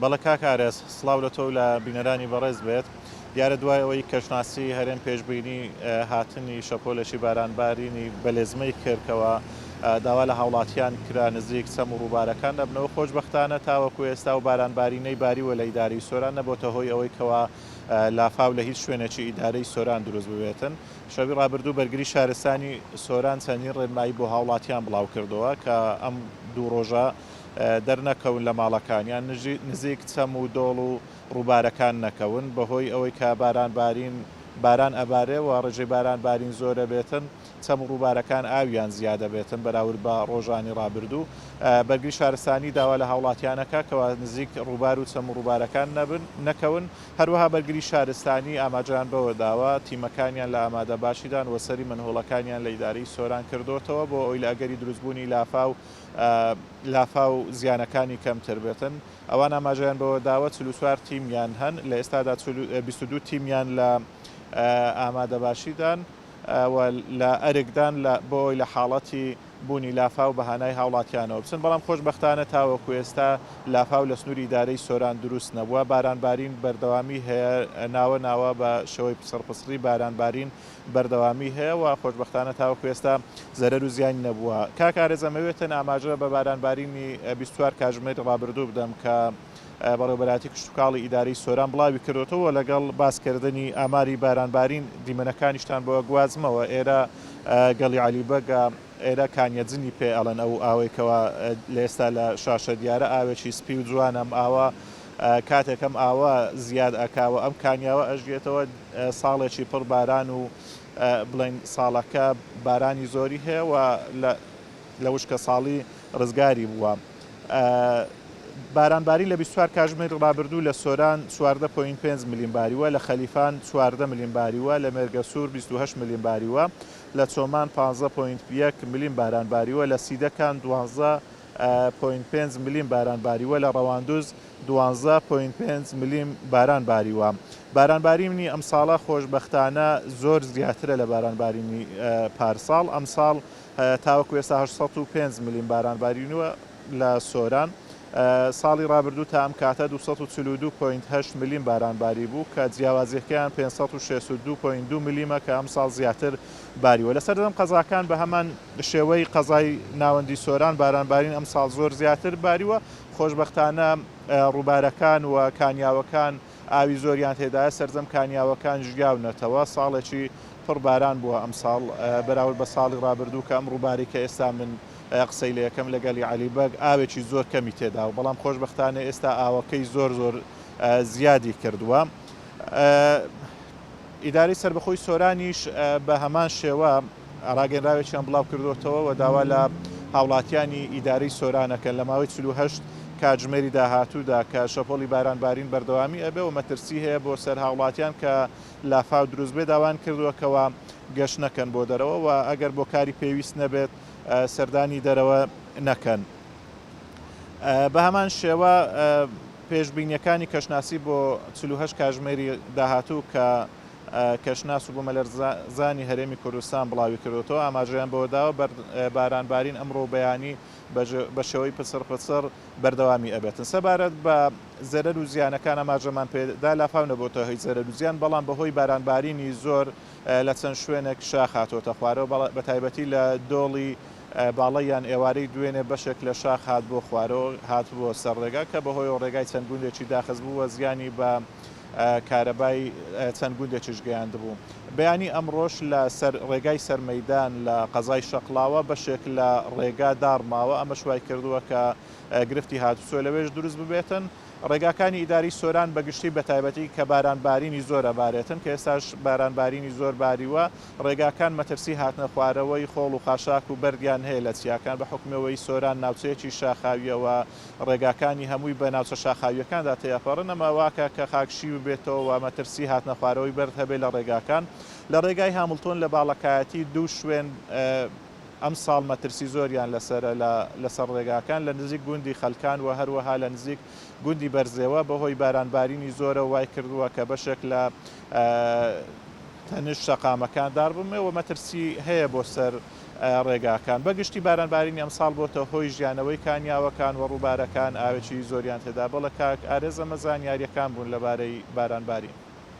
بەڵێ کاک ئارێز، سڵاو لە تۆ و لە بینەرانی بەڕێز بێت. دیارە دوای ئەوەی کەشناسی هەرێم پێشبینی هاتنی شەپۆلێکی بارانبارینی بەلێزمەی کرد کەوا داوا لە هاوڵاتیان کرا نزیک چەم و ڕووبارەکان نەبنەوە، خۆشبەختانە تاوەکو ئێستا ئەو بارانبارینەی باریوە لە ئیدارەی سۆران نەبۆتە هۆی ئەوەی کەوا لافاو لە هیچ شوێنێکی ئیدارەی سۆران دروست ببێتن. شەوی ڕابردوو بەرگری شارستانی سۆران چەندین ڕێنمایی بۆ هاوڵاتیان بڵاوکردەوە کە ئەم دوو ڕۆژە دەرنەکەون لە ماڵەکانیان، نزیک چەم و دۆڵ و ڕووبارەکان نەکەون، بەهۆی ئەوەی کە باران بارین باران ئەبارێ و ڕێژەی باران بارین زۆر ئەبێتن، چەم و ڕووبارەکان ئاویان زیاد ئەبێتن بەراورد بە ڕۆژانی ڕابردوو. بەرگری شارستانی داوا لە هاوڵاتیان ئەکا کەوا نزیک ڕووبار و چەم و ڕووبارەکان نەبن نەکەون، هەروەها بەرگری شارستانی ئاماژەیان بەوە داوە تیمەکانیان لە ئامادەباشیدان و سەری مەنهۆڵەکانیان لە ئیدارەی سۆران کردۆتەوە بۆ ئەوەی لە ئەگەری دروستبوونی لافاو لافاو زیانەکانی کەمتر بێتن. ئەوان ئاماژەیان بەوە داوە 44 تیمیان هەن، لە ئێستادا 22 تیمیان لە ئامادەباشیدان و لە ئەرکدان لە بۆ ئەوەی لە حاڵەتی بوونی لافاو بە هانای هاوڵاتیانەوە بچن، بەڵام خۆشبەختانە تاوەکو ئێستا لافاو لە سنووری ئیدارەی سۆران دروست نەبووە، بارانبارین بەردەوامی هەیە، ناوە ناوە بە شێوەی پسڕپسڕی بارانبارین بەردەوامی هەیە و خۆشبەختانە تاوەکو ئێستا زەرەر و زیانی نەبووە. کاک ئارێز ئەمەوێتن ئاماژە بە بارانبارینی 24 کاژمێری ڕابردوو بدەم کە بەڕێوەبەرایەتی کشتوکاڵی ئیدارەی سۆران بڵاوی کردۆتەوە لەگەڵ باسکردنی ئاماری بارانبارین دیمەنەکانیشتان بۆ گوازمەوە ئێرە گەڵی عەلی بەگە ئێرە کانیەجنی پێ ئەڵێن ئەو ئاوەی کەوا لە ئێستا لە شاشە دیارە ئاوێکی سپی و جوانە ئەم ئاوە کاتێک ئەم ئاوە زیاد ئەکا و ئەم کانیاوە ئەژیێتەوە ساڵێکی پڕ باران و بڵێن ساڵەکە بارانی زۆری هەیە و لە وشکە ساڵی ڕزگاری بووە. بارانبارین لە 24 کاژمێری ڕابردوو لە سۆران 14.5 ملیم باریوە، لە خەلیفان 14 ملیم باریوە، لە مێرگەسوور 28 ملیم باریوە، لە چۆمان 15.1 ملیم باران باریوە، لە سیدەکان 12.5 ملیم باران باریوە، لە ڕەواندوز 12.5 ملیم باران باریوە. بارانبارینی ئەمساڵە خۆشبەختانە زۆر زیاترە لە بارانبارینی پارساڵ، ئەمساڵ تاوەکو ئێستا 805 ملیم باران بارینوە لە سۆران. ساڵی ڕابردوو تا ئەم کاتە 242.8 ملیم باران باریبوو کە جیاوازیەکەیان 562.2 ملیمە کە ئەمساڵ زیاتر باریوە. لە سەرجەم قەزاکان بە هەمان شێوەی قەزای ناوەندی سۆران بارانبارین ئەمساڵ زۆر زیاتر باریوە. خۆشبەختانە ڕووبارەکان و کانیاوەکان ئاوی زۆریان تێدایە، سەرجەم کانیاوەکان ژیاونەتەوە، ساڵێکی پڕ باران بووە ئەمساڵ بەراورد بە ساڵی ڕابردوو کە ئەم ڕووبارەی کە ئێستا من قسەی لێکەم لە گەلی عەلی بەگ ئاوێکی زۆر کەمی تێدا و بەڵام خۆشبەختانە ئێستا ئاوەکەی زۆر زۆر زیادی کردووە. ئیدارەی سەربەخۆی سۆرانیش بە هەمان شێوە ڕاگەنراوێکیان بڵاو کردووەتەوە و داوا لە هاوڵاتیانی ئیدارەی سۆران ئەکەن لە ماوەی 48 کاتژمێری داهاتوودا کە شەپۆڵی باران بارین بەردەوامی ئەبێ و مەترسی هەیە بۆ سەر هاوڵاتیان کە لافاو دروست بێ داوایان کردووە کەوا گەشت نەکەن بۆ دەرەوە و ئەگەر بۆ کاری پێویست نەبێت سەردانی دەرەوە نەکەن. بە هەمان شێوە پێشبینیەکانی کەشناسی بۆ 48 کاژمێری داهاتوو کە کەشناس و بوومەلەرزانی هەرێمی کوردستان بڵاوی کردوەوە ئاماژەیان بەوە داوە بارانبارین ئەمڕۆ و بەیانی بە شێوەی پچڕ پچڕ بەردەوامی ئەبێتن. سەبارەت بە زەرەر و زیانەکان ئاماژەمان پێدا لافاو نەبۆتە هۆی زەرەر و زیان، بەڵام بەهۆی بارانبارینی زۆر لە چەند شوێنێک شاخ هاتۆتە خوارەوە، بەتایبەتی لە دۆڵی باڵەیان ئێوارەی دوێنێ بەشێک لە شاخ هات بۆ خوارەوە هاتبووە سەر ڕێگا کە بەهۆیەوە ڕێگای چەند گوندێکی داخست بوو و زیانی بە کارەبای چەند گوندێکیش گەیاندبوو. بەیانی ئەمڕۆش لە سەر ڕێگای سەرمەیدان لە قەزای شەقڵاوە بەشێک لە ڕێگا داڕماوە، ئەمەش وایکردووە کە گرفتی هاتوچۆ لەوێش دروست ببێتن. ڕێگاکانی ئیداری سۆران بە گشتی بە تایبەتی کە باران بارینی زۆر ئەبارێتن کە ئێستاش باران بارینی زۆر باریوە ڕێگاکان مەترسی هاتنە خوارەوەی خۆڵ و خاشاک و بەردیان هەیە لە چیاکان بە حوکمی ئەوەی سۆران ناوچەیەکی شاخاویە و ڕێگاکانی هەمووی بە ناوچە شاخاویەکاندا تێئەپەڕن ئەمە واکا کە خاک شی ببێتەوە و مەترسی هاتنە خوارەوەی بەرد هەبێ لە ڕێگاکان لە ڕێگای هامڵتۆن لە باڵەکایەتی دوو شوێن ئەمساڵ مەترسی زۆریان لەسەرە لە لەسەر ڕێگاکان لە نزیک گوندی خەلکان و هەروەها لە نزیک گوندی بەرزێوە بەهۆی بارانبارینی زۆرەوە وای کردووە کە بەشێک لە تەنیشت شەقامەکان داربمێ و مەترسی هەیە بۆ سەر ڕێگاکان. بە گشتی بارانبارینی ئەمساڵ بۆتە هۆی ژیانەوەی کانیاوەکان و ڕووبارەکان ئاوێکی زۆریان تێدا. بەڵێ کاک ئارێز ئەمە زانیارییەکان بوون لەبارەی بارانبارین.